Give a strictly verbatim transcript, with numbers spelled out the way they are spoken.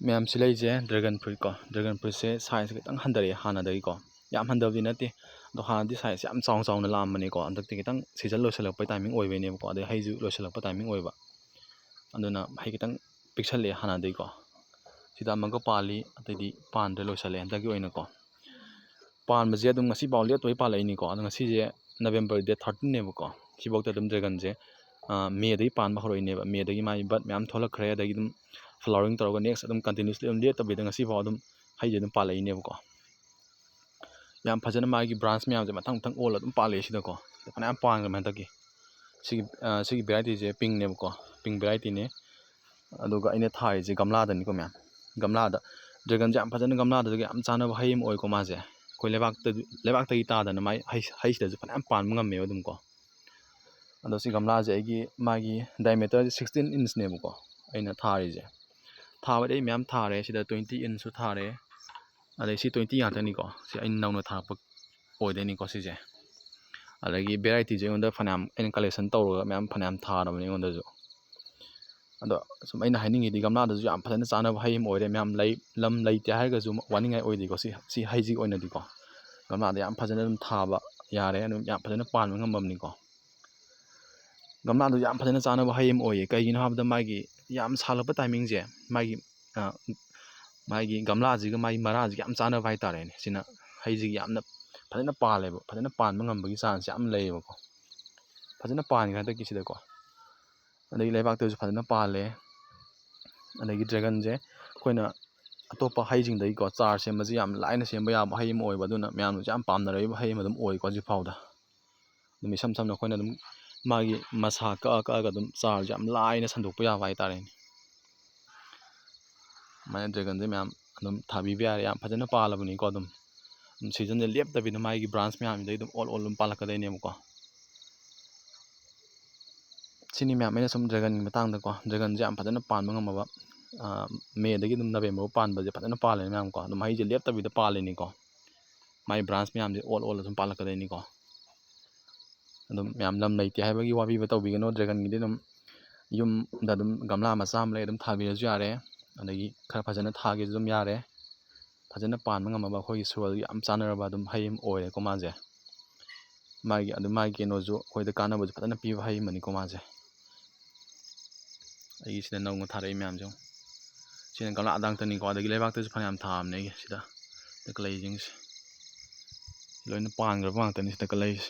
ꯃꯌꯥꯝ ꯁꯤ ꯂꯩꯁꯦ dragon fruit ꯀꯣ, dragon fruitꯁꯦ sizeꯁꯦ ꯈꯤꯇꯪ ꯍꯟꯊꯔꯛꯑꯦ ꯍꯥꯟꯅꯗꯒꯤꯀꯣ꯫ ꯌꯥꯝ ꯍꯟꯊꯕꯗꯤ ꯅꯠꯇꯦ, ꯑꯗꯣ ꯍꯥꯟꯅꯗꯤ size ꯌꯥꯝ ꯆꯥꯎ ꯆꯥꯎꯅ ꯂꯥꯛꯑꯝꯕꯅꯤꯀꯣ꯫ ꯍꯟꯗꯛꯇꯤ ꯈꯤꯇꯪ season ꯂꯣꯏꯁꯤꯜꯂꯛꯄꯩ timing ꯑꯣꯏꯕꯩꯅꯦꯕꯀꯣ, ꯑꯗꯩ ꯍꯩꯁꯨ ꯂꯣꯏꯁꯤꯜꯂꯛꯄ timing ꯑꯣꯏꯕ, ꯑꯗꯨꯅ ꯍꯩ ꯈꯤꯇꯪ ꯄꯤꯛꯁꯜꯂꯛꯑꯦ ꯍꯥꯟꯅꯗꯒꯤꯀꯣ꯫ ꯁꯤꯗ ꯑꯃꯒ ꯄꯥꯜꯂꯤ, ꯑꯇꯩꯗꯤ ꯄꯥꯟꯗ꯭ꯔꯦ, ꯂꯣꯏꯁꯤꯜꯂꯦ ꯍꯟꯗꯛꯀꯤ ꯑꯣꯏꯅꯀꯣ꯫ ꯄꯥꯟꯕꯁꯦ ꯑꯗꯨꯝ ꯉꯁꯤꯐꯥꯎ ꯂꯦꯞꯇꯕꯩ ꯄꯥꯜꯂꯛꯏꯅꯤꯀꯣ꯫ ꯑꯗꯣ ꯉꯁꯤꯁꯦ November date thirteenꯅꯦꯕꯀꯣ꯫ ꯁꯤꯐꯥꯎꯗ ꯑꯗꯨꯝ dragonꯁꯦ Mayꯗꯒꯤ ꯄꯥꯟꯕ ꯍꯧꯔꯛꯏꯅꯦꯕ꯫ Mayꯗꯒꯤ ꯃꯥꯒꯤ bud ꯃꯌꯥꯝ ꯊꯣꯛꯂꯛꯈ꯭ꯔꯦ, ꯑꯗꯒꯤ ꯑꯗꯨꯝ flowering ꯇꯧꯔꯒ next ꯑꯗꯨꯝ continuously ꯑꯗꯨꯝ ꯂꯦꯞꯇꯕꯤꯗ ꯉꯁꯤꯐꯥꯎ ꯑꯗꯨꯝ ꯍꯩꯁꯦ ꯑꯗꯨꯝ ꯄꯥꯜꯂꯛꯏꯅꯦꯕꯀꯣ꯫ ꯌꯥꯝ ꯐꯖꯅ ꯃꯥꯒꯤ branch ꯃꯌꯥꯝꯁꯦ ꯃꯊꯪ ꯃꯊꯪ ꯑꯣꯜꯂ ꯑꯗꯨꯝ ꯄꯥꯜꯂꯛꯑꯦ ꯁꯤꯗꯀꯣ꯫ ꯁꯤꯗ ꯐꯅꯌꯥꯝ ꯄꯥꯟꯈ꯭ꯔꯕꯅꯦ ꯍꯟꯗꯛꯀꯤ꯫ ꯁꯤꯒꯤ, ꯁꯤꯒꯤ varietyꯁꯦ pinkꯅꯦꯕꯀꯣ, pink varietyꯅꯦ꯫ ꯑꯗꯨꯒ ꯑꯩꯅ ꯊꯥꯔꯤꯁꯦ ꯒꯝꯂꯥꯗꯅꯤꯀꯣ ꯃꯌꯥꯝ꯫ ꯒꯝꯂꯥꯗ, dragonꯁꯦ ꯌꯥꯝ ꯐꯖꯅ ꯒꯝꯂꯥꯗꯁꯨ ꯌꯥꯝ ꯆꯥꯟꯅꯕ ꯍꯩ ꯑꯃ ꯑꯣꯏꯀꯣ ꯃꯥꯁꯦ꯫ ꯑꯩꯈꯣꯏ ꯂꯩꯕꯥꯛꯇ, ꯂꯩꯕꯥꯛꯇꯒꯤ ꯇꯥꯗꯅ ꯃꯥꯏ ꯍꯩ, ꯍꯩꯁꯤꯗꯁꯨ ꯐꯅꯌꯥꯝ ꯄꯥꯟꯕ ꯉꯝꯃꯦꯕ ꯑꯗꯨꯝ ꯀꯣ꯫ ꯑꯗꯣ ꯁꯤ ꯒꯝꯂꯥꯁꯦ ꯑꯩꯒꯤ, ꯃꯥꯒꯤ diameterꯁꯦ sixteen inchꯅꯦꯕꯀꯣ ꯑꯩꯅ ꯊꯥꯔꯤꯁꯦ꯫ ꯊꯥꯕꯗꯤ ꯑꯩ ꯃꯌꯥꯝ ꯊꯥꯔꯦ, ꯁꯤꯗ twenty inchꯁꯨ ꯊꯥꯔꯦ, ꯑꯗꯩ ꯁꯤ twenty ꯉꯥꯛꯇꯅꯤꯀꯣ꯫ ꯁꯤ ꯑꯩꯅ ꯅꯧꯅ ꯊꯥꯔꯛꯄ ꯑꯣꯏꯗꯣꯏꯅꯤꯀꯣ ꯁꯤꯁꯦ꯫ ꯑꯗꯒꯤ varietyꯁꯦ ꯑꯩꯉꯣꯟꯗ ꯐꯅꯌꯥꯝ ꯑꯩꯅ collection ꯇꯧꯔꯒ ꯃꯌꯥꯝ ꯐꯅꯌꯥꯝ ꯊꯥꯔꯕꯅꯦ ꯑꯩꯉꯣꯟꯗꯁꯨ꯫ ꯑꯗꯣ ꯁꯨꯝ ꯑꯩꯅ ꯍꯥꯏꯅꯤꯡꯉꯤꯗꯤ ꯒꯝꯂꯥꯗꯁꯨ ꯌꯥꯝ ꯐꯖꯅ ꯆꯥꯟꯅꯕ ꯍꯩ ꯑꯃ ꯑꯣꯏꯔꯦ ꯃꯌꯥꯝ꯫ ꯂꯩ, ꯂꯝ ꯂꯩꯇꯦ ꯍꯥꯏꯔꯒꯁꯨ ꯋꯥꯅꯤꯡꯉꯥꯏ ꯑꯣꯏꯗꯦꯀꯣ ꯁꯤ, ꯁꯤ ꯍꯩꯁꯤꯒꯤ ꯑꯣꯏꯅꯗꯤꯀꯣ꯫ ꯒꯝꯂꯥꯗ ꯌꯥꯝ ꯐꯖꯅ ꯑꯗꯨꯝ ꯊꯥꯕ ꯌꯥꯔꯦ, ꯑꯗꯨꯝ ꯌꯥꯝ ꯐꯖꯅ ꯄꯥꯟꯕ ꯉꯝꯃꯕꯅꯤꯀꯣ꯫ ꯒꯝꯂꯥꯗꯨ ꯌꯥꯝ ꯐꯖꯅ ꯆꯥꯟꯅꯕ ꯍꯩ ꯑꯃ ꯑꯣꯏꯌꯦ꯫ ꯀꯩꯒꯤꯅꯣ ꯍꯥꯏꯕꯗ ꯃꯥꯒꯤ ꯌꯥꯝ ꯁꯥꯠꯂꯛꯄ timingꯁꯦ, ꯃꯥꯒꯤ, ꯑ, ꯃꯥꯒꯤ ꯒꯝꯂꯥꯁꯤꯒ ꯃꯥꯒꯤ ꯃꯔꯥꯁꯤꯒ ꯌꯥꯝ ꯆꯥꯟꯅꯕ ꯍꯥꯏꯇꯥꯔꯦꯅꯦ꯫ ꯁꯤꯅ ꯍꯩꯁꯤꯒꯤ ꯌꯥꯝꯅ ꯐꯖꯅ ꯄꯥꯜꯂꯦꯕ, ꯐꯖꯅ ꯄꯥꯟꯕ ꯉꯝꯕꯒꯤ chance ꯌꯥꯝ ꯂꯩꯌꯦꯕꯀꯣ꯫ ꯐꯖꯅ ꯄꯥꯟꯈ꯭ꯔꯦ ꯍꯟꯗꯛꯀꯤꯁꯤꯗꯀꯣ꯫ ꯑꯗꯒꯤ ꯂꯩꯕꯥꯛꯇꯁꯨ ꯐꯖꯅ ꯄꯥꯜꯂꯦ꯫ ꯑꯗꯒꯤ dragonꯁꯦ ꯑꯩꯈꯣꯏꯅ ꯑꯇꯣꯞꯄ ꯍꯩꯁꯤꯡꯗꯒꯤꯀꯣ ꯆꯥꯔ ꯁꯦꯝꯕꯁꯦ ꯌꯥꯝ ꯂꯥꯏꯅ ꯁꯦꯝꯕ ꯌꯥꯕ ꯍꯩ ꯑꯃ ꯑꯣꯏꯕ, ꯑꯗꯨꯅ ꯃꯌꯥꯝꯅꯁꯨ ꯌꯥꯝ ꯄꯥꯝꯅꯔꯛꯏꯕ ꯍꯩ ꯑꯃ ꯑꯗꯨꯝ ꯑꯣꯏꯀꯣ ꯍꯧꯖꯤꯛ ꯐꯥꯎꯗ꯫ ꯑꯗꯨꯝ ꯏꯁꯝ ꯁꯝꯅ ꯑꯩꯈꯣꯏꯅ ꯑꯗꯨꯝ ꯃꯥꯒꯤ ꯃꯁꯥ ꯀꯛꯑ ꯀꯛꯑꯒ ꯑꯗꯨꯝ ꯆꯥꯔꯁꯦ ꯌꯥꯝ ꯂꯥꯏꯅ ꯁꯟꯗꯣꯛꯄ ꯌꯥꯕ ꯍꯥꯏꯇꯥꯔꯦꯅꯦ꯫ ꯑꯗꯨꯃꯥꯏꯅ dragonꯁꯦ ꯃꯌꯥꯝ ꯑꯗꯨꯝ ꯊꯥꯕꯤꯕ ꯌꯥꯔꯦ꯫ ꯌꯥꯝ ꯐꯖꯅ ꯄꯥꯜꯂꯕꯅꯤꯀꯣ꯫ ꯑꯗꯨꯝ, ꯑꯗꯨꯝ seasonꯁꯦ ꯂꯦꯞꯇꯕꯤꯗ ꯃꯥꯒꯤ branch ꯃꯌꯥꯝꯁꯤꯗꯩ ꯑꯗꯨꯝ ꯑꯣꯜ ꯑꯣꯜ ꯑꯗꯨꯝ ꯄꯥꯜꯂꯛꯀꯗꯣꯏꯅꯦꯕꯀꯣ꯫ ꯁꯤꯅꯤ ꯃꯌꯥꯝ ꯑꯩꯅ ꯁꯨꯝ dragonꯒꯤ ꯃꯇꯥꯡꯗꯀꯣ꯫ Dragonꯁꯦ ꯌꯥꯝ ꯐꯖꯅ ꯄꯥꯟꯕ ꯉꯝꯃꯕ, ꯑ, Mayꯗꯒꯤ ꯑꯗꯨꯝ November ꯐꯥꯎ ꯄꯥꯟꯕꯁꯦ ꯐꯖꯅ ꯄꯥꯜꯂꯦ ꯃꯌꯥꯝꯀꯣ꯫ ꯑꯗꯨꯝ ꯍꯩꯁꯦ ꯂꯦꯞꯇꯕꯤꯗ ꯄꯥꯜꯂꯤꯅꯤꯀꯣ꯫ ꯃꯥꯏ branch ꯃꯌꯥꯝꯁꯦ ꯑꯣꯜ ꯑꯣꯜ ꯑꯗꯨꯝ ꯄꯥꯜꯂꯛꯀꯗꯣꯏꯅꯤꯀꯣ꯫ ꯑꯗꯨꯝ ꯃꯌꯥꯝ ꯂꯝ ꯂꯩꯇꯦ ꯍꯥꯏꯕꯒꯤ ꯋꯥꯕꯤꯕ ꯇꯧꯕꯤꯒꯅꯨ꯫ Dragonꯒꯤꯗꯤ ꯑꯗꯨꯝ ꯌꯨꯝꯗ ꯑꯗꯨꯝ ꯒꯝꯂꯥ ꯃꯆꯥ ꯑꯃ ꯂꯩ, ꯑꯗꯨꯝ ꯊꯥꯕꯤꯔꯁꯨ ꯌꯥꯔꯦ꯫ ꯑꯗꯒꯤ ꯈꯔ ꯐꯖꯅ ꯊꯥꯒꯦꯁꯨ ꯑꯗꯨꯝ ꯌꯥꯔꯦ꯫ ꯐꯖꯅ ꯄꯥꯟꯕ ꯉꯝꯃꯕ ꯑꯩꯈꯣꯏꯒꯤ soilꯒ ꯌꯥꯝ ꯆꯥꯟꯅꯔꯕ ꯑꯗꯨꯝ ꯍꯩ ꯑꯃ ꯑꯣꯏꯔꯦꯀꯣ ꯃꯥꯁꯦ꯫ ꯃꯥꯒꯤ ꯑꯗꯨ ꯃꯥꯒꯤ ꯀꯩꯅꯣꯁꯨ ꯑꯩꯈꯣꯏꯗ ꯀꯥꯟꯅꯕꯁꯨ ꯐꯖꯅ ꯄꯤꯕ ꯍꯩ ꯑꯃꯅꯤꯀꯣ ꯃꯥꯁꯦ꯫ ꯑꯩꯒꯤ ꯁꯤꯗ ꯅꯧꯅ ꯊꯥꯔꯛꯏ ꯃꯌꯥꯝꯁꯦ ꯌꯦꯡꯉꯨ꯫ ꯁꯤꯅ ꯒꯝꯂꯥ ꯑꯗꯥꯡꯇꯅꯤꯀꯣ, ꯑꯗꯒꯤ ꯂꯩꯕꯥꯛꯇꯁꯨ ꯐꯅꯌꯥꯝ ꯊꯥꯕꯅꯦ ꯑꯩꯒꯤ ꯁꯤꯗ ꯇꯀꯂꯩꯁꯤꯡꯁꯦ꯫ ꯂꯣꯏꯅ ꯄꯥꯟꯈ꯭ꯔꯕ ꯉꯥꯛꯇꯅꯤ ꯁꯤꯗ ꯇꯀꯂꯩꯁꯦ꯫